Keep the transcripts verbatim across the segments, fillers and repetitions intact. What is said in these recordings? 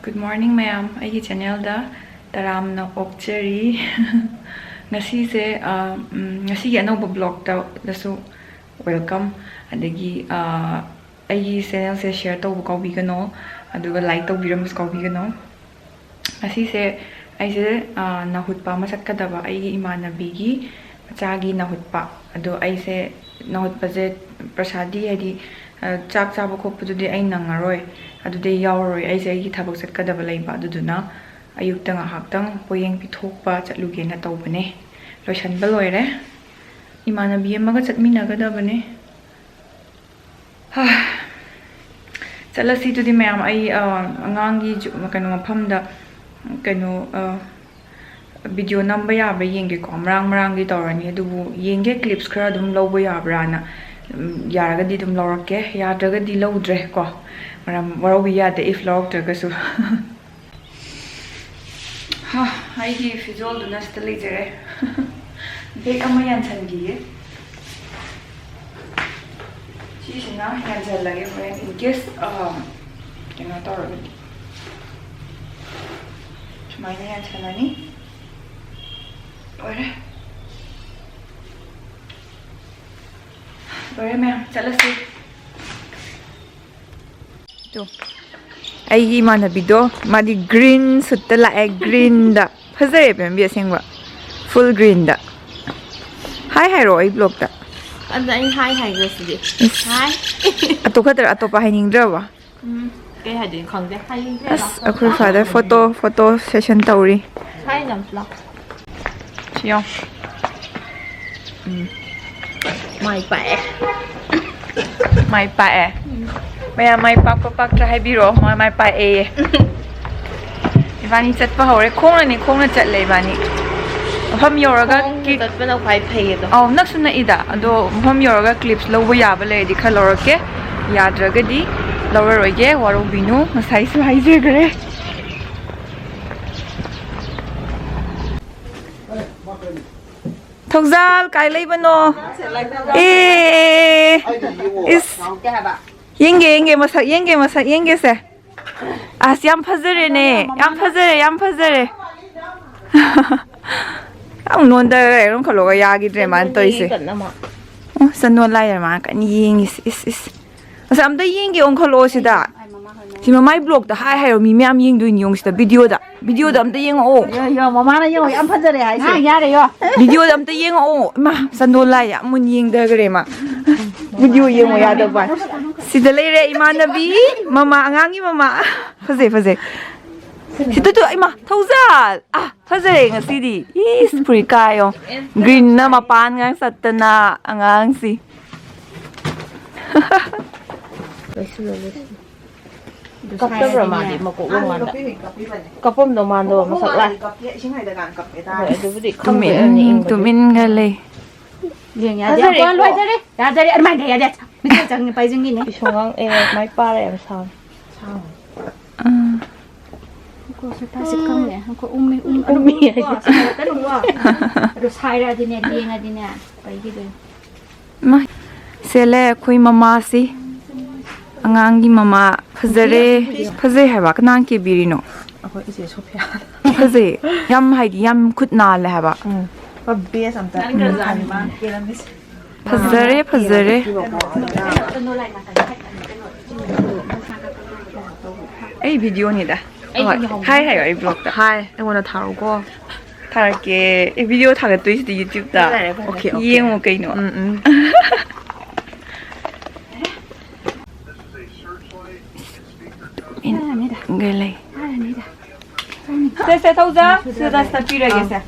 Good morning ꯃꯌꯥꯝ, ꯑꯩꯒꯤ ꯆꯦꯅꯦꯜꯗ ꯇꯔꯥꯝꯅ ꯑꯣꯛꯆꯔꯤ꯫ ꯉꯁꯤꯁꯦ, ꯑ, ꯎꯝ, ꯉꯁꯤꯒꯤ ꯑꯅꯧꯕ ꯕ꯭ꯂꯣꯛꯇꯁꯨ welcome꯫ ꯑꯗꯒꯤ, ꯑ, ꯑꯩꯒꯤ ꯆꯦꯅꯦꯜꯁꯦ ꯁꯤꯌꯔ ꯇꯧꯕ ꯀꯥꯎꯕꯤꯒꯅꯣ, ꯑꯗꯨꯒ ꯂꯥꯏꯛ ꯇꯧꯕꯤꯔꯝꯕꯁꯨ ꯀꯥꯎꯕꯤꯒꯅꯣ꯫ ꯉꯁꯤꯁꯦ ꯑꯩꯁꯦ, ꯑ, ꯅꯥꯍꯨꯠꯄ ꯑꯃ ꯆꯠꯀꯗꯕ ꯑꯩꯒꯤ ꯏꯃꯥꯟꯅꯕꯤꯒꯤ ꯃꯆꯥꯒꯤ ꯅꯥꯍꯨꯠꯄ꯫ ꯑꯗꯣ ꯑꯩꯁꯦ ꯅꯥꯍꯨꯠꯄꯁꯦ ꯄ꯭ꯔꯁꯥꯗꯤ ꯍꯥꯏꯗꯤ, ꯑ, ꯆꯥꯛ ꯆꯥꯕ ꯈꯣꯠꯄꯗꯨꯗꯤ ꯑꯩ ꯅꯪꯉꯔꯣꯏ, ꯑꯗꯨꯗꯤ ꯑꯩ ꯌꯥꯎꯔꯔꯣꯏ꯫ ꯑꯩꯁꯦ ꯑꯩꯒꯤ ꯊꯕꯛ ꯆꯠꯀꯗꯕ ꯂꯩꯕ, ꯑꯗꯨꯗꯨꯅ ꯑꯌꯨꯛꯇ ꯉꯥꯏꯍꯥꯛꯇꯪ ꯄꯣꯌꯦꯡ ꯄꯤꯊꯣꯛꯄ ꯆꯠꯂꯨꯒꯦꯅ ꯇꯧꯕꯅꯦ꯫ ꯂꯣꯏꯁꯟꯕ ꯂꯣꯏꯔꯦ꯫ ꯏꯃꯥꯟꯅꯕꯤ ꯑꯃꯒ ꯆꯠꯃꯤꯟꯅꯒꯗꯕꯅꯦ꯫ ꯍꯥ꯫ ꯆꯠꯂꯁꯤ ꯑꯗꯨꯗꯤ ꯃꯌꯥꯝ꯫ ꯑꯩ, ꯑ, ꯑꯉꯥꯡꯒꯤ ꯖꯨ-, ꯀꯩꯅꯣ ꯃꯐꯝꯗ, ꯀꯩꯅꯣ, ꯑ, ꯚꯤꯗꯤꯑꯣ ꯅꯝꯕ ꯌꯥꯕ꯭ꯔꯥ ꯌꯦꯡꯒꯦꯀꯣ꯫ ꯃꯔꯥꯡ ꯃꯔꯥꯡꯗꯤ ꯇꯧꯔꯅꯤ, ꯑꯗꯨꯕꯨ ꯌꯦꯡꯒꯦ clips ꯈꯔ ꯑꯗꯨꯝ ꯂꯧꯕ ꯌꯥꯕ꯭ꯔꯥꯅ꯫ ꯎꯝ, ꯌꯥꯔꯒꯗꯤ ꯑꯗꯨꯝ ꯂꯧꯔꯛꯀꯦ, ꯌꯥꯗ꯭ꯔꯒꯗꯤ ꯂꯧꯗ꯭ꯔꯦ ꯀꯣ꯫ ꯃꯔꯝ ꯋꯥꯔꯧꯕꯤ ꯌꯥꯗꯦ if ꯂꯧꯔꯛꯇ꯭ꯔꯒꯁꯨ꯫ ꯍꯥ, ꯑꯩꯒꯤ ꯐꯤꯖꯣꯜꯗꯨꯅ ꯁꯤꯗ ꯂꯩꯖꯔꯦ꯫ Bag ꯑꯃ ꯌꯥꯟꯁꯟꯈꯤꯒꯦ꯫ ꯁꯤꯁꯤꯅ ꯌꯥꯟꯁꯜꯂꯒꯦ ꯍꯣꯔꯦꯟ in case, ꯑ, ꯀꯩꯅꯣ ꯇꯧꯔꯒꯗꯤ꯫ ꯁꯨꯃꯥꯏꯅ ꯌꯥꯟꯁꯜꯂꯅꯤ꯫ ꯂꯣꯏꯔꯦ꯫ ꯂꯣꯏꯔꯦ ꯃꯌꯥꯝ, ꯆꯠꯂꯁꯤ꯫ ꯇꯣ, ꯑꯩꯒꯤ ꯏꯃꯥꯟꯅꯕꯤꯗꯣ, ꯃꯥꯗꯤ green suitꯇ ꯂꯥꯛꯑꯦ, greenꯗ꯫ ꯐꯖꯩꯌꯦ ꯄꯦꯝꯕꯤ, ꯑꯁꯦꯡꯕ꯫ Full greenꯗ꯫ Hi ꯍꯥꯏꯔꯣ ꯑꯩ ꯕ꯭ꯂꯣꯛꯇ꯫ ꯑꯗ ꯑꯩ hi ꯍꯥꯏꯈ꯭ꯔꯁꯤꯗꯤ꯫ ꯏꯁ꯫ Hi꯫ ꯑꯇꯣꯞꯄ ꯈꯛꯇꯔ, ꯑꯇꯣꯞꯄ ꯍꯥꯏꯅꯤꯡꯗ꯭ꯔꯕ? ꯎꯝ, ꯀꯩ ꯍꯥꯏꯗꯣꯏꯅꯣ ꯈꯪꯗꯦ꯫ ꯍꯥꯏꯅꯤꯡꯗ꯭ꯔꯦ꯫ ꯑꯁ, ꯑꯩꯈꯣꯏ father photo, photo session ꯇꯧꯔꯤ꯫ Hi ꯅꯝꯁꯤꯂꯥꯎ꯫ ꯁꯤ ꯌꯦꯡꯉꯣ꯫ ꯎꯝ꯫ ꯃꯥꯏ ꯄꯥꯛꯑꯦ꯫ ꯃꯥꯏ ꯄꯥꯛꯑꯦ꯫ ꯎꯝ꯫ ꯃꯌꯥꯝ ꯃꯥꯏ ꯄꯥꯛꯄ ꯄꯥꯛꯇ꯭ꯔꯥ ꯍꯥꯏꯕꯤꯔꯣ꯫ ꯃꯥ ꯃꯥꯏ ꯄꯥꯛꯑꯦꯌꯦ꯫ ꯏꯕꯥꯅꯤ ꯆꯠꯄ ꯍꯧꯔꯦ꯫ ꯈꯣꯡꯅꯅꯦ, ꯈꯣꯡꯅ ꯆꯠꯂꯦ ꯏꯕꯥꯅꯤ꯫ ꯃꯐꯝ ꯌꯧꯔꯒ ꯈꯣꯡꯅ ꯀꯤ-, ꯆꯠꯄꯅ ꯈ꯭ꯋꯥꯏ ꯐꯩꯌꯦꯗꯣ꯫ ꯑꯧ, ꯅꯛꯁꯨ ꯅꯛꯏꯗ꯫ ꯎꯝ꯫ ꯑꯗꯣ ꯃꯐꯝ ꯌꯧꯔꯒ clips ꯂꯧꯕ ꯌꯥꯕ ꯂꯩꯔꯗꯤ ꯈꯔ ꯂꯧꯔꯛꯀꯦ꯫ ꯌꯥꯗ꯭ꯔꯒꯗꯤ ꯂꯧꯔꯔꯣꯏꯒꯦ꯫ ꯋꯥꯔꯧꯕꯤꯅꯨ꯫ ꯉꯁꯥꯏꯁꯨ ꯍꯥꯏꯖꯈ꯭ꯔꯦ꯫ ꯊꯧꯖꯥꯜ ꯀꯥꯏ ꯂꯩꯕꯅꯣ? ꯑꯦ, ꯏꯁ꯫ ꯌꯦꯡꯒꯦ, ꯌꯦꯡꯒꯦ, ꯃꯁꯛ ꯌꯦꯡꯒꯦ, ꯃꯁꯛ ꯌꯦꯡꯒꯦꯁꯦ꯫ ꯑꯁ, ꯌꯥꯝ ꯐꯖꯔꯦꯅꯦ꯫ ꯌꯥꯝ ꯐꯖꯔꯦ, ꯌꯥꯝ ꯐꯖꯔꯦ꯫ ꯌꯥꯝ ꯅꯣꯟꯗꯔꯦ, ꯑꯗꯨꯝ ꯈꯜꯂꯣꯒ ꯌꯥꯈꯤꯗ꯭ꯔꯦ ꯃꯥꯅ ꯇꯧꯔꯤꯁꯦ꯫ ꯀꯟꯅ ꯑꯃ꯫ ꯑꯣ, ꯆꯟꯗꯣꯟ ꯂꯥꯏꯔ ꯃꯥ ꯀꯟꯅ ꯌꯦꯡꯉꯤꯁꯤ꯫ ꯏꯁ, ꯏꯁ꯫ ꯑꯁ, ꯑꯝꯇ ꯌꯦꯡꯒꯦ ꯑꯣꯟꯈꯠꯂꯛꯑꯣ ꯁꯤꯗ꯫ ꯁꯤ ꯃꯃꯥꯏ ꯕ꯭ꯂꯣꯛꯇ ꯍꯥꯏ ꯍꯥꯏꯔꯣ, ꯃꯤ ꯃꯌꯥꯝ ꯌꯦꯡꯗꯣꯏꯅꯤ ꯌꯦꯡꯉꯣ ꯁꯤꯗ꯫ ꯚꯤꯗꯤꯑꯣꯗ, ꯚꯤꯗꯤꯑꯣꯗ ꯑꯝꯇ ꯌꯦꯡꯉꯛꯑꯣ꯫ ꯌꯣ, ꯌꯣ, ꯃꯃꯥꯅ ꯌꯦꯡꯉꯣ, ꯌꯥꯝ ꯐꯖꯔꯦ ꯍꯥꯏꯁꯦ꯫ ꯍꯥ, ꯌꯥꯔꯦ, ꯌꯣ꯫ ꯚꯤꯗꯤꯑꯣꯗ ꯑꯝꯇ ꯌꯦꯡꯉꯛꯑꯣ꯫ ꯏꯃꯥ, ꯆꯟꯗꯣꯟ ꯂꯥꯏ ꯌꯥꯝ ꯃꯨꯟ ꯌꯦꯡꯊꯈ꯭ꯔꯦ ꯃꯥ꯫ ꯚꯤꯗꯤꯑꯣ ꯌꯦꯡꯉꯣ ꯌꯥꯗꯕ꯫ ꯁꯤꯗ ꯂꯩꯔꯦ ꯏꯃꯥꯟꯅꯕꯤ, ꯃꯃꯥ, ꯑꯉꯥꯡꯒꯤ ꯃꯃꯥ꯫ ꯐꯖꯩ, ꯐꯖꯩ꯫ ꯁꯤꯗ ꯇꯨ, ꯏꯃꯥ, ꯊꯧꯖꯥꯜ꯫ ꯑꯥ, ꯐꯖꯔꯦ ꯉꯁꯤꯗꯤ꯫ ꯏꯁ, ꯐꯨꯔꯤꯠ ꯀꯥꯏꯌꯣ꯫ ꯒ꯭ꯔꯤꯟꯅ ꯃꯄꯥꯟꯒ ꯆꯠꯇꯅ ꯑꯉꯥꯡꯁꯤ꯫ ꯂꯣꯏꯁꯤꯜꯂꯣ, ꯂꯣꯏꯁꯤꯜꯂꯣ꯫ ꯀꯞꯇꯕ꯭ꯔꯥ ꯃꯥꯗꯤ? ꯃꯀꯣꯛ ꯂꯣꯡ ꯃꯥꯟꯗ꯫ ꯀꯞꯄꯝꯗꯧ ꯃꯥꯟꯗꯕ ꯃꯁꯛ ꯂꯥꯏ꯫ ꯏꯁꯤꯡ ꯍꯩꯗ ꯀꯥꯟ ꯀꯞꯄꯦ ꯇꯥꯔꯦ꯫ ꯍꯣꯏ, ꯑꯗꯨꯕꯨꯗꯤ ꯈꯪꯕꯩ ꯇꯨꯃꯤꯟ, ꯑꯣꯏꯔꯝꯅꯤ ꯏꯪꯕꯗꯤ꯫ ꯇꯨꯃꯤꯟꯒ ꯂꯩ꯫ ꯌꯦꯡ ꯌꯥꯗꯦ꯫ ꯐꯖꯔꯦꯀꯣ꯫ ꯑꯃꯨꯛꯀ ꯂꯣꯏꯗꯔꯦ꯫ ꯌꯥꯗꯔꯦ꯫ ꯑꯗꯨꯃꯥꯏꯅ ꯌꯥꯗꯦ꯫ ꯃꯤꯠꯇ ꯆꯪꯉꯦ ꯄꯥꯏꯁꯤꯟꯈꯤꯅꯤ꯫ ꯏꯁꯧ ꯉꯥꯡ-, ꯑꯦ, ꯃꯥꯏ ꯄꯥꯔ ꯌꯥꯝ ꯁꯥꯡ꯫ ꯎꯝ꯫ ꯀꯣꯛꯁꯦ ꯇꯥꯁꯤ ꯈꯪꯗꯦ꯫ ꯑꯩꯈꯣꯏ ꯎꯝꯃꯤ, ꯎꯝ, ꯎꯝꯃꯤ ꯎꯝꯃꯤ ꯍꯥꯏꯁꯦ꯫ ꯁꯥꯏꯔꯛꯀꯅꯨꯀꯣ꯫ ꯑꯗꯣ ꯁꯥꯏꯔꯛꯑꯗꯤꯅꯦ, ꯂꯦꯡꯉꯗꯤꯅꯦ, ꯄꯩꯈꯤꯗꯣꯏꯅꯦ꯫ ꯃꯥ, ꯁꯦ ꯂꯩꯔꯦ ꯑꯩꯈꯣꯏ ꯃꯃꯥꯁꯤ꯫ ꯑꯉꯥꯡꯒꯤ ꯃꯃꯥ꯫ ꯐꯖꯔꯦ꯫ ꯐꯖꯩ ꯍꯥꯏꯕ꯫ ꯀꯅꯥꯅ ꯀꯦꯕꯤꯔꯤꯅꯣ? ꯑꯩꯈꯣꯏ ꯏꯆꯦ ꯁꯣꯐꯤꯌꯥ꯫ ꯐꯖꯩ꯫ ꯌꯥꯝ, ꯍꯥꯏꯗꯤ, ꯌꯥꯝ ꯈꯨꯠ ꯅꯥꯜꯂꯦ ꯍꯥꯏꯕ꯫ ꯎꯝ꯫ ꯕꯦꯁ ꯑꯝꯇ꯫ ꯅꯥꯟꯈ꯭ꯔꯖꯥꯠꯅꯤ ꯃꯥꯅ ꯀꯦꯔꯝꯃꯤꯁꯦ꯫ ꯐꯖꯔꯦ, ꯐꯖꯔꯦ꯫ ꯑꯩ ꯚꯤꯗꯤꯑꯣꯅꯤꯗ꯫ ꯑꯩ ꯍꯣꯏ꯫ ꯚꯤꯗꯤꯑꯣ ꯍꯧꯕ ꯍꯥꯏ ꯍꯥꯏꯌꯣ, ꯑꯩ ꯕ꯭ꯂꯣꯛꯇ꯫ ꯍꯥꯏ, ꯑꯩꯉꯣꯟꯗ ꯊꯥꯔꯛꯎꯀꯣ꯫ ꯊꯥꯔꯛꯀꯦ꯫ ꯑꯩ ꯚꯤꯗꯤꯑꯣ ꯊꯥꯒꯠꯇꯣꯏꯁꯤꯗꯤ YouTubeꯇ꯫ ꯐꯖꯔꯦ, ꯐꯖꯔꯦ꯫ Okay, okay. ꯌꯦꯡꯉꯨ ꯀꯩꯅꯣ꯫ ꯎꯝ, ꯎꯝ꯫ ꯇꯨꯃꯤꯟꯒ ꯂꯩ꯫ ꯁꯦ, ꯁꯦ, ꯊꯧꯖ꯫ ꯁꯤꯗ ꯆꯠꯄꯤꯔꯒꯦ, ꯁꯦ꯫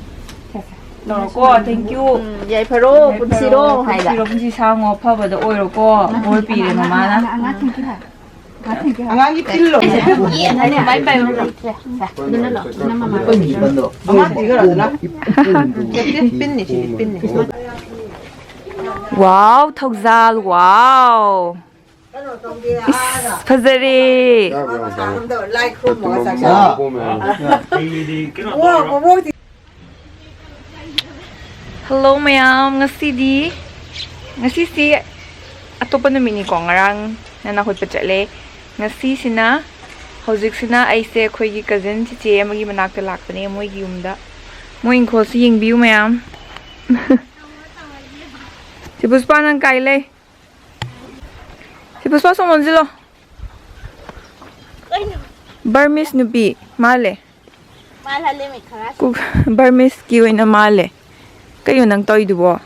ꯁꯦ, ꯁꯦ꯫ ꯂꯧꯔꯣꯀꯣ, thank you꯫ ꯎꯝ, ꯌꯥꯏꯐꯔꯣ, ꯌꯥꯏꯐꯔꯣ, ꯄꯨꯟꯁꯤꯔꯣ ꯍꯥꯏꯗ꯫ ꯄꯨꯟꯁꯤꯔꯣ, ꯄꯨꯟꯁꯤ ꯁꯥꯡꯉꯣ, ꯑꯐꯕꯗ ꯑꯣꯏꯔꯣꯀꯣ, ꯕꯣꯔ ꯄꯤꯔꯦ ꯃꯃꯥꯅ꯫ ꯑꯉꯥꯡ, ꯑꯉꯥꯡ, ꯑꯉꯥꯡ, ꯑꯉꯥꯡꯒꯤ ꯄꯤꯜꯂꯣ꯫ ꯌꯦꯟꯅꯅꯦ꯫ ꯃꯥꯏ ꯄꯥꯏꯕ ꯂꯩꯇ꯭ꯔꯦ꯫ ꯁꯦ, ꯑꯗꯨꯅ ꯂꯧ, ꯑꯗꯨꯅ ꯃꯃꯥ꯫ ꯑꯉꯥꯡ ꯄꯤꯈ꯭ꯔꯣ, ꯑꯗꯨꯅ꯫ ꯄꯤꯟꯅꯤ, ꯁꯤꯗꯤ ꯄꯤꯟꯅꯤ꯫ ꯋꯥꯎ, ꯊꯧꯖꯥꯜ, ꯋꯥꯎ꯫ ꯏꯁ, ꯐꯖꯔꯦ꯫ ꯂꯥꯏ ꯈꯨꯔꯨꯝꯃꯒ ꯆꯥꯛ ꯆꯥꯕ꯫ Hello ꯃꯌꯥꯝ, ꯉꯁꯤꯗꯤ, ꯉꯁꯤꯁꯤ ꯑꯇꯣꯞꯄ ꯅꯨꯃꯤꯠꯅꯤꯀꯣ, ꯉꯔꯥꯡꯅ ꯅꯥꯍꯨꯠꯄ ꯆꯠꯂꯦ, ꯉꯁꯤꯁꯤꯅ ꯍꯧꯖꯤꯛꯁꯤꯅ ꯑꯩꯁꯦ ꯑꯩꯈꯣꯏꯒꯤ ꯀꯖꯤꯟ ꯆꯤꯆꯦ ꯑꯃꯒꯤ ꯃꯅꯥꯛꯇ ꯂꯥꯛꯄꯅꯦ, ꯃꯣꯏꯒꯤ ꯌꯨꯝꯗ꯫ ꯃꯣꯏ ꯏꯪꯈꯣꯜꯁꯤ ꯌꯦꯡꯕꯤꯌꯨ ꯃꯌꯥꯝ꯫ ꯁꯤ ꯄꯨꯁꯄꯥ, ꯅꯪ ꯀꯥꯏ ꯂꯩ? ꯁꯤ ꯄꯨꯁꯄꯥ, ꯁꯣꯝ ꯑꯣꯟꯁꯤꯜꯂꯣ꯫ ꯀꯩꯅꯣ? ꯕꯔꯃꯤꯁ ꯅꯨꯄꯤ ꯃꯥꯜꯂꯦ꯫ ꯃꯥꯜꯍꯜꯂꯦ ꯃꯤ ꯈꯔ꯫ ꯀꯨ-, ꯕꯔꯃꯤꯁꯀꯤ ꯑꯣꯏꯅ ꯃꯥꯜꯂꯦ꯫ ꯀꯩꯅꯣ ꯅꯪ ꯇꯧꯔꯤꯗꯨꯕꯣ?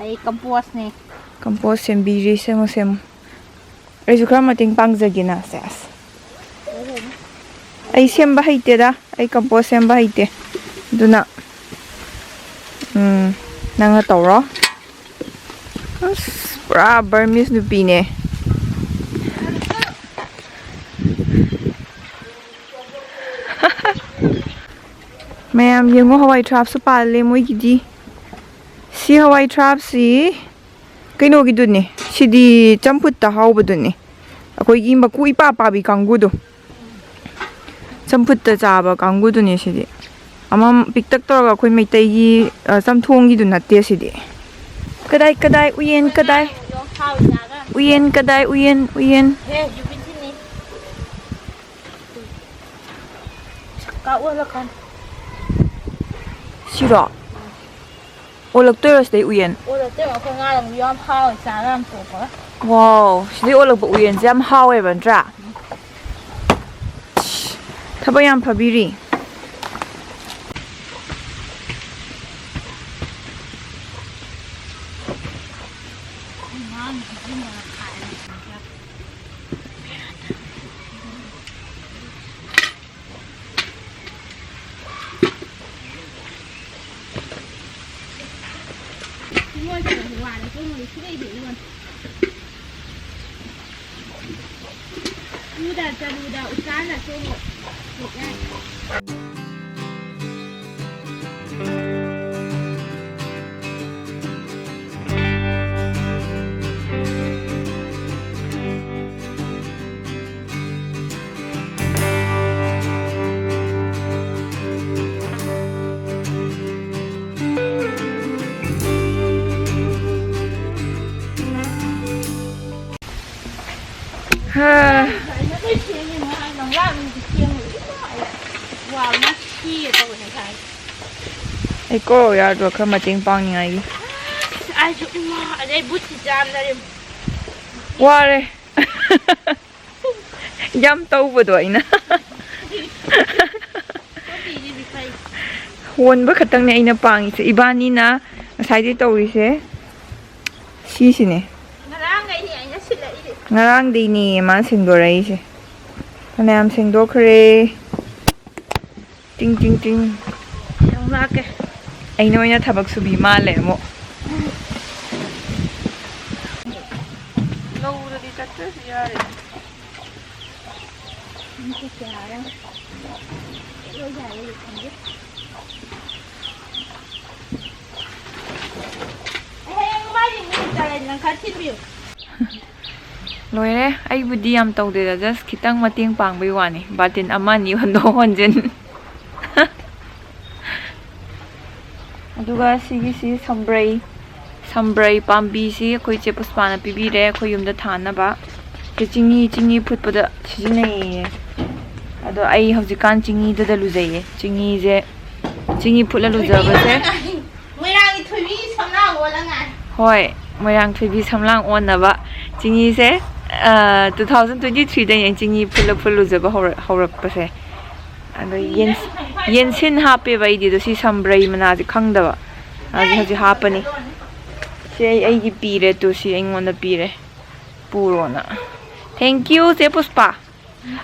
ꯑꯩ ꯀꯝꯄꯣꯁꯅꯦ꯫ ꯀꯝꯄꯣꯁ ꯁꯦꯝꯕꯤꯔꯤ꯫ ꯁꯦꯝꯃꯣ, ꯁꯦꯝꯃꯣ꯫ ꯑꯩꯁꯨ ꯈꯔ ꯃꯇꯦꯡ ꯄꯥꯡꯖꯒꯦꯅ꯫ ꯁꯦꯁ꯫ ꯑꯩ ꯁꯦꯝꯕ ꯍꯩꯇꯦꯗ꯫ ꯑꯩ ꯀꯝꯄꯣꯁ ꯁꯦꯝꯕ ꯍꯩꯇꯦ꯫ ꯑꯗꯨꯅ, ꯎꯝ, ꯅꯪꯅ ꯇꯧꯔꯣ꯫ ꯑꯁ, ꯄꯨꯔꯥ ꯕꯔꯃꯤꯁ ꯅꯨꯄꯤꯅꯦ꯫ ꯃꯌꯥꯝ ꯌꯦꯡꯉꯣ, ꯍꯋꯥꯏ ꯊ꯭ꯔꯥꯞꯁꯨ ꯄꯥꯜꯂꯦ ꯃꯣꯏꯒꯤꯗꯤ꯫ ꯁꯤ ꯍꯋꯥꯏ ꯊ꯭ꯔꯥꯞꯁꯤ ꯀꯩꯅꯣꯒꯤꯗꯨꯅꯤ, ꯁꯤꯗꯤ ꯆꯝꯐꯨꯠꯇ ꯍꯥꯎꯕꯗꯨꯅꯤ, ꯑꯩꯈꯣꯏꯒꯤ ꯃꯀꯨ ꯏꯄꯥ ꯄꯥꯕꯤ ꯀꯥꯡꯕꯨꯗꯣ, ꯆꯝꯐꯨꯠꯇ ꯆꯥꯕ ꯀꯥꯡꯕꯨꯗꯨꯅꯤ ꯁꯤꯗꯤ꯫ ꯑꯃ ꯄꯤꯛꯇꯛ ꯇꯧꯔꯒ ꯑꯩꯈꯣꯏ ꯃꯩꯇꯩꯒꯤ, ꯑ, ꯆꯝꯊꯣꯡꯒꯤꯗꯨ ꯅꯠꯇꯦ ꯁꯤꯗꯤ꯫ ꯀꯗꯥꯏ, ꯀꯗꯥꯏ, ꯎꯌꯦꯟ ꯀꯗꯥꯏ? ꯎꯌꯦꯟ ꯀꯗꯥꯏ, ꯎꯌꯦꯟ, ꯎꯌꯦꯟ? ꯁꯛꯀꯥ ꯑꯣꯜꯂꯀꯥꯟ꯫ ꯁꯤꯔꯣ? ꯑꯣꯜꯂꯛꯇꯣꯏꯔꯣ ꯁꯤꯗꯩ ꯎꯌꯦꯟ? ꯑꯣꯜꯂꯛꯇꯣꯏꯔꯣ? ꯑꯩꯈꯣꯏ ꯉꯥ ꯂꯪꯕꯤ ꯌꯥꯝ ꯍꯥꯎꯋꯦ, ꯆꯥꯒ ꯌꯥꯝ ꯊꯣꯛꯄꯒ꯫ ꯋꯥꯎ, ꯁꯤꯗꯩ ꯑꯣꯜꯂꯛꯄ ꯎꯌꯦꯟꯁꯦ ꯌꯥꯝ ꯍꯥꯎꯋꯦꯕ, ꯅꯠꯇ꯭ꯔꯥ? ꯊꯕꯛ ꯌꯥꯝ ꯐꯕꯤꯔꯤ꯫ ꯏꯔꯣꯟ ꯆꯠꯂꯁꯨ ꯋꯥꯔꯦ, ꯆꯣꯡꯉꯒ ꯁꯤꯗꯩꯗꯤ ꯏꯔꯣꯟ꯫ ꯆꯨꯗ ꯆꯔꯨꯗ ꯎꯆꯥꯟꯗ ꯆꯣꯡꯉꯣ꯫ ꯍꯥ꯫ ꯆꯥꯛ ꯑꯃꯗꯤ ꯊꯦꯡꯉꯣꯏ꯫ ꯏꯃꯥ, ꯑꯩ ꯋꯥꯕꯅ ꯁꯤꯒꯦ ꯇꯧꯋꯦ ꯉꯁꯥꯏ꯫ ꯑꯩ ꯀꯣꯔꯣꯛ ꯌꯥꯔꯗꯣ ꯈꯔ ꯃꯇꯦꯡ ꯄꯥꯡꯅꯤꯡꯉꯥꯏꯒꯤ꯫ ꯑꯩꯁꯨ ꯏꯃꯥ ꯑꯗꯩ ꯕꯨꯠꯁꯤ ꯆꯥꯝꯅꯔꯦ꯫ ꯋꯥꯔꯦ꯫ ꯌꯥꯝ ꯇꯧꯕꯗꯣ ꯑꯩꯅ꯫ ꯁꯣꯇꯤꯁꯤꯗꯤ ꯐꯩ꯫ ꯍꯣꯟꯕ ꯈꯛꯇꯪꯅꯦ ꯑꯩꯅ ꯄꯥꯡꯉꯤꯁꯦ꯫ ꯏꯕꯥꯅꯤꯅ ꯉꯁꯥꯏꯗꯩ ꯇꯧꯔꯤꯁꯦ ꯁꯤꯁꯤꯅꯦ꯫ ꯉꯔꯥꯡꯈꯩꯅꯦ ꯑꯩꯅ ꯁꯤꯜꯂꯛꯏꯁꯦ꯫ ꯉꯔꯥꯡꯗꯩꯅꯦ ꯃꯥꯅ ꯁꯦꯡꯗꯣꯔꯛꯏꯁꯦ꯫ ꯐꯅꯌꯥꯝ ꯁꯦꯡꯗꯣꯛꯈ꯭ꯔꯦ꯫ ꯇꯤꯡ ꯇꯤꯡ ꯇꯤꯡ꯫ ꯌꯥꯝ ꯂꯥꯛꯀꯦ꯫ ꯑꯩꯅ ꯑꯣꯏꯅ ꯊꯕꯛ ꯁꯨꯕꯤ ꯃꯥꯜꯂꯦ ꯑꯃꯨꯛ꯫ ꯂꯧꯗꯗꯤ ꯆꯠꯇ꯭ꯔꯁꯨ ꯌꯥꯔꯦ꯫ ꯍꯌꯦꯡ ꯃꯥꯏꯗꯤ ꯃꯤ ꯇꯔꯦꯠ ꯅꯪ ꯈꯔ ꯊꯤꯟꯕꯤꯌꯨ꯫ ꯂꯣꯏꯔꯦ꯫ ꯑꯩꯕꯨꯗꯤ ꯌꯥꯝ ꯇꯧꯗꯦꯗ, just ꯈꯤꯇꯪ ꯃꯇꯦꯡ ꯄꯥꯡꯕꯩ ꯋꯥꯅꯤ, ꯕꯥꯇꯤꯟ ꯑꯃ ꯑꯅꯤ ꯍꯣꯟꯗꯣꯛ ꯍꯣꯟꯖꯤꯟ꯫ ꯑꯗꯨꯒ ꯁꯤꯒꯤꯁꯤ ꯁꯝꯕ꯭ꯔꯩ, ꯁꯝꯕ꯭ꯔꯩ ꯄꯥꯝꯕꯤꯁꯤ ꯑꯩꯈꯣꯏ ꯆꯦ ꯄꯨꯁꯄꯥꯅ ꯄꯤꯕꯤꯔꯦ ꯑꯩꯈꯣꯏ ꯌꯨꯝꯗ ꯊꯥꯅꯕ꯫ ꯁꯤ ꯆꯤꯡꯍꯤ, ꯆꯤꯡꯍꯤ ꯐꯨꯠꯄꯗ ꯁꯤꯖꯤꯟꯅꯩꯌꯦ꯫ ꯑꯗꯣ ꯑꯩ ꯍꯧꯖꯤꯛꯀꯥꯟ ꯆꯤꯡꯍꯤꯗꯨꯗ ꯂꯨꯖꯩꯌꯦ꯫ ꯆꯤꯡꯍꯤꯁꯦ, ꯆꯤꯡꯍꯤ ꯐꯨꯠꯂ ꯂꯨꯖꯕꯁꯦ꯫ ꯃꯣꯏꯔꯥꯡꯒꯤ ꯊꯣꯏꯕꯤ ꯁꯝꯂꯥꯡ ꯑꯣꯜꯂꯉꯥꯏ꯫ ꯍꯣꯏ, ꯃꯣꯏꯔꯥꯡ ꯊꯣꯏꯕꯤ ꯁꯝꯂꯥꯡ ꯑꯣꯟꯅꯕ ꯆꯤꯡꯍꯤꯁꯦ, ꯑ, two thousand twenty three ꯗꯩꯅꯦ ꯆꯤꯡꯍꯤ ꯐꯨꯠꯂ ꯐꯨꯠꯂ ꯂꯨꯖꯕ ꯍꯧꯔ-, ꯍꯧꯔꯛꯄꯁꯦ꯫ ꯑꯗꯣ ꯌꯦꯟ-, ꯌꯦꯟꯁꯤꯟ ꯍꯥꯞꯄꯦꯕ ꯑꯩꯗꯤ, ꯑꯗꯣ ꯁꯤ ꯁꯝꯕ꯭ꯔꯩ ꯃꯅꯥꯁꯦ ꯈꯪꯗꯕ꯫ ꯑꯗꯨ ꯍꯧꯖꯤꯛ ꯍꯥꯞꯄꯅꯤ꯫ ꯁꯤ ꯑꯩ, ꯑꯩꯒꯤ ꯄꯤꯔꯦ ꯇꯨ, ꯁꯤ ꯑꯩꯉꯣꯟꯗ ꯄꯤꯔꯦ꯫ ꯄꯨꯔꯣꯅ꯫ Thank you, ꯆꯦ ꯄꯨꯁꯄꯥ꯫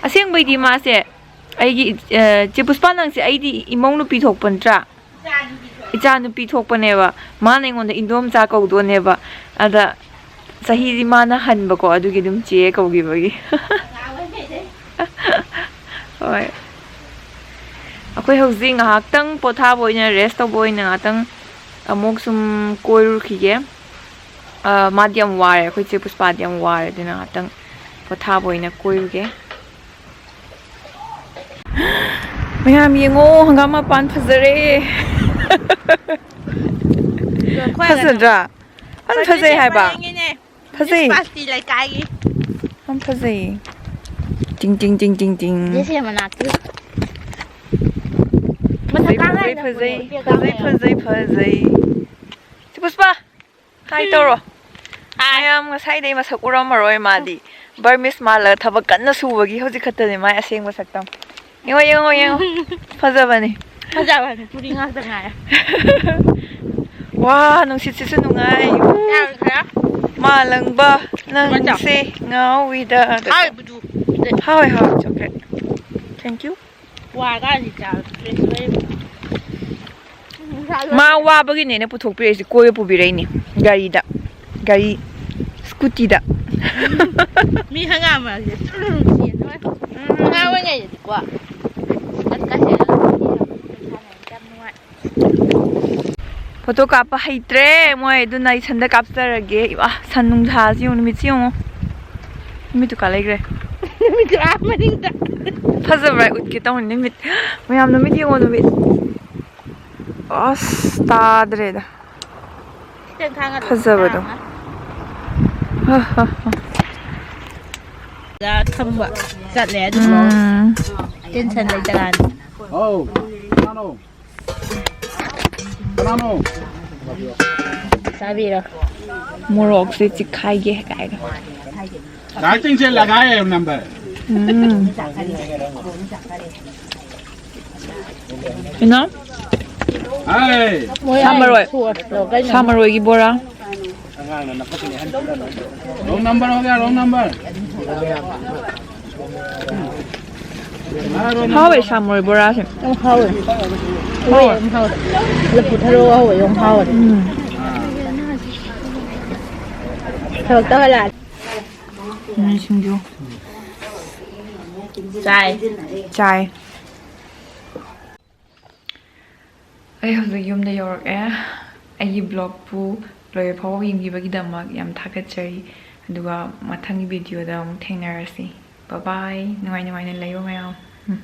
ꯑꯁꯦꯡꯕꯩꯗꯤ ꯃꯥꯁꯦ ꯑꯩꯒꯤ, ꯑ, ꯆꯦ ꯄꯨꯁꯄꯥ, ꯅꯪꯁꯦ ꯑꯩꯗꯤ ꯏꯃꯧ ꯅꯨꯄꯤ ꯊꯣꯛꯄ ꯅꯠꯇ꯭ꯔꯥ? ꯏꯆꯥ ꯅꯨꯄꯤ ꯊꯣꯛꯄꯅꯦꯕ꯫ ꯃꯥꯅ ꯑꯩꯉꯣꯟꯗ ꯏꯟꯗꯣꯝꯆꯥ ꯀꯧꯗꯣꯅꯦꯕ꯫ ꯑꯗ ꯆꯍꯤꯗꯤ ꯃꯥꯅ ꯍꯟꯕꯀꯣ, ꯑꯗꯨꯒꯤ ꯑꯗꯨꯝ ꯆꯦ ꯀꯧꯈꯤꯕꯒꯤ꯫ ꯍꯣꯏ꯫ ꯑꯩꯈꯣꯏ ꯍꯧꯖꯤꯛ ꯉꯥꯏꯍꯥꯛꯇꯪ ꯄꯣꯊꯥꯕ ꯑꯣꯏꯅ, rest ꯇꯧꯕ ꯑꯣꯏꯅ ꯉꯥꯏꯍꯥꯛꯇꯪ ꯑꯃꯨꯛ ꯁꯨꯝ ꯀꯣꯏꯔꯨꯈꯤꯒꯦ꯫ ꯑ, ꯃꯥꯗꯤ ꯌꯥꯝ ꯋꯥꯔꯦ, ꯑꯩꯈꯣꯏ ꯆꯦ ꯄꯨꯁꯄꯥꯗꯤ ꯌꯥꯝ ꯋꯥꯔꯦ, ꯑꯗꯨꯅ ꯉꯥꯏꯍꯥꯛꯇꯪ ꯄꯣꯊꯥꯕ ꯑꯣꯏꯅ ꯀꯣꯏꯔꯨꯒꯦ꯫ ꯃꯌꯥꯝ ꯌꯦꯡꯉꯣ, ꯍꯪꯒꯥꯝ ꯃꯄꯥꯟ ꯐꯖꯔꯦ꯫ ꯐꯖꯗ꯭ꯔꯥ? ꯌꯥꯝ ꯐꯖꯩ ꯍꯥꯏꯕ꯫ ꯐꯖꯩ꯫ ꯃ꯭ꯌꯨꯅꯤꯁꯤꯄꯥꯂꯤꯇꯤ ꯂꯩꯀꯥꯏꯒꯤ꯫ ꯌꯥꯝ ꯐꯖꯩꯌꯦ꯫ ꯇꯤꯡ ꯇꯤꯡ ꯇꯤꯡ ꯇꯤꯡ ꯇꯤꯡ꯫ ꯖꯦꯁꯦ ꯃꯅꯥꯛꯇ꯫ ꯐꯖꯩ, ꯃꯊꯛ ꯀꯥꯡ ꯐꯖꯩ, ꯉꯥꯏꯗ ꯐꯖꯩ, ꯄꯨꯔꯣ, ꯐꯖꯩ, ꯀꯥꯡ ꯐꯖꯩ, ꯐꯖꯩ꯫ ꯁꯤ ꯄꯨꯁꯄꯥ, ꯍꯥꯏ ꯇꯧꯔꯣ꯫ ꯍꯥꯏ꯫ ꯃꯌꯥꯝ ꯉꯁꯥꯏꯗꯩ ꯃꯁꯛ ꯎꯔꯝꯃꯔꯣꯏ ꯃꯥꯗꯤ꯫ ꯕꯔꯃꯤꯁ ꯃꯥꯜꯂꯒ ꯊꯕꯛ ꯀꯟꯅ ꯁꯨꯕꯒꯤ ꯍꯧꯖꯤꯛ ꯈꯛꯇꯅꯤ ꯃꯥꯏ ꯑꯁꯦꯡꯕ ꯁꯛꯇꯝ꯫ ꯌꯦꯡꯉꯣ, ꯌꯦꯡꯉꯣ, ꯌꯦꯡꯉꯣ꯫ ꯐꯖꯕꯅꯤ꯫ ꯐꯖꯕꯅꯤ, ꯄꯨꯔꯤ ꯉꯥꯛꯇ ꯉꯥꯏꯔꯦ꯫ ꯋꯥ, ꯅꯨꯡꯁꯤꯠꯁꯤꯁꯨ ꯅꯨꯡꯉꯥꯏ꯫ ꯌꯥꯔꯣꯏ ꯈꯔ? ꯃꯥꯂꯪꯕ ꯅꯪꯁꯦ ꯉꯥꯎꯏꯗ꯫ ꯍꯥꯎꯋꯦ, ꯕꯨꯗꯨ꯫ ꯍꯥꯎꯋꯦ, ꯍꯥꯎꯋꯦ, chocolate꯫ Thank you꯫ ꯋꯥꯒꯥꯗꯤ ꯆꯥꯕ fresh ꯑꯣꯏꯌꯦꯕ꯫ ꯃꯥ ꯋꯥꯕꯒꯤꯅꯦ ꯑꯩꯅ ꯄꯨꯊꯣꯛꯄꯤꯔꯛꯏꯁꯦ, ꯀꯣꯏꯕ ꯄꯨꯕꯤꯔꯛꯏꯅꯦ ꯒꯥꯔꯤꯗ, ꯒꯥꯔꯤ, ꯁ꯭ꯀꯨꯇꯤꯗ꯫ ꯃꯤ ꯍꯪꯒꯥꯝ ꯃꯔꯛꯁꯦ ꯆꯨꯔꯨꯔꯨ ꯆꯦꯟꯗꯣꯏ꯫ ꯑꯉꯥꯡ ꯑꯣꯏꯔꯤꯉꯩꯗꯗꯤꯀꯣ, ꯆꯠꯀꯁꯦ ꯌꯥꯝ ꯅꯨꯡꯉꯥꯏ꯫ ꯐꯣꯇꯣ ꯀꯥꯞꯄ ꯍꯩꯇ꯭ꯔꯦ ꯃꯣꯏ, ꯑꯗꯨꯅ ꯑꯩ ꯁꯟꯗ ꯀꯥꯞꯆꯔꯒꯦ꯫ ꯏꯃꯥ, ꯁꯟ ꯅꯨꯡꯁꯥꯁꯤ ꯌꯦꯡꯉꯨ, ꯅꯨꯃꯤꯠꯁꯤ ꯌꯦꯡꯉꯨ꯫ ꯅꯨꯃꯤꯠꯇꯨ ꯀꯥ ꯂꯩꯈ꯭ꯔꯦ꯫ ꯅꯨꯃꯤꯠꯇꯨ ꯑꯥ ꯃꯅꯤꯡꯗ꯫ ꯐꯖꯕ꯭ꯔꯥ? ꯎꯠꯀꯦ ꯇꯧꯅꯤ ꯅꯨꯃꯤꯠ꯫ ꯃꯌꯥꯝ ꯅꯨꯃꯤꯠ ꯌꯦꯡꯉꯣ, ꯅꯨꯃꯤꯠ꯫ ꯑꯁ, ꯇꯥꯗ꯭ꯔꯦꯗ꯫ ꯈꯤꯇꯪ ꯊꯥꯡꯒꯠꯂꯣ꯫ ꯐꯖꯕꯗꯣ꯫ ꯇꯥꯡꯉ꯫ ꯍ, ꯍ, ꯍ꯫ ꯊꯝꯕ ꯆꯠꯂꯦ ꯑꯗꯨꯝ꯫ ꯎꯝ꯫ Tension ꯂꯩꯇꯔꯥꯅꯤ꯫ ꯑꯧ, ꯀꯅꯥꯅꯣ? ꯀꯅꯥꯅꯣ? ꯆꯥꯕꯤꯔꯣ꯫ ꯃꯣꯔꯣꯛꯁꯦ ꯆꯤꯛꯈꯥꯏꯒꯦ ꯀꯥꯏꯅ꯫ ꯀꯥꯏ ꯆꯤꯡꯁꯦ ꯂꯒꯥꯏ ꯅꯝꯕꯔ꯫ ꯎꯝ꯫ ꯏꯅꯥꯎ? ꯍꯥꯏ꯫ ꯁꯥ ꯃꯔꯣꯏ꯫ ꯁꯥ ꯃꯔꯣꯏꯒꯤ ꯕꯣꯔꯥ꯫ Wrong number ꯍꯣ ꯒꯌꯥ, wrong number꯫ ꯍꯥꯎꯋꯦ ꯁꯥ ꯃꯔꯣꯏ ꯕꯣꯔꯥꯁꯦ꯫ ꯌꯥꯝ ꯍꯥꯎꯋꯦ꯫ ꯍꯥꯎꯋꯦ, ꯌꯥꯝ ꯍꯥꯎꯋꯦ꯫ ꯂꯐꯨ ꯊꯔꯣ ꯍꯥꯎꯋꯦ, ꯌꯥꯝ ꯍꯥꯎꯋꯦ꯫ ꯎꯝ꯫ ꯊꯕꯛ ꯇꯧꯍꯜꯂꯛꯑꯅꯤ꯫ ꯎꯝ, ꯁꯤꯡꯖꯨ꯫ ꯆꯥꯏ꯫ ꯆꯥꯏ꯫ ꯑꯩ ꯍꯧꯖꯤꯛ ꯌꯨꯝꯗ ꯌꯧꯔꯛꯑꯦ꯫ ꯑꯩꯒꯤ vlogꯄꯨ ꯂꯣꯏꯕ ꯐꯥꯎꯕ ꯌꯦꯡꯕꯤꯕꯒꯤꯗꯃꯛ ꯌꯥꯝ ꯊꯥꯒꯠꯆꯔꯤ꯫ ꯑꯗꯨꯒ ꯃꯊꯪꯒꯤ videoꯗ ꯑꯃꯨꯛ ꯊꯦꯡꯅꯔꯁꯤ꯫ Bye bye꯫ ꯅꯨꯡꯉꯥꯏ ꯅꯨꯡꯉꯥꯏꯅ ꯂꯩꯌꯣ ꯃꯌꯥꯝ꯫ ꯎꯝ꯫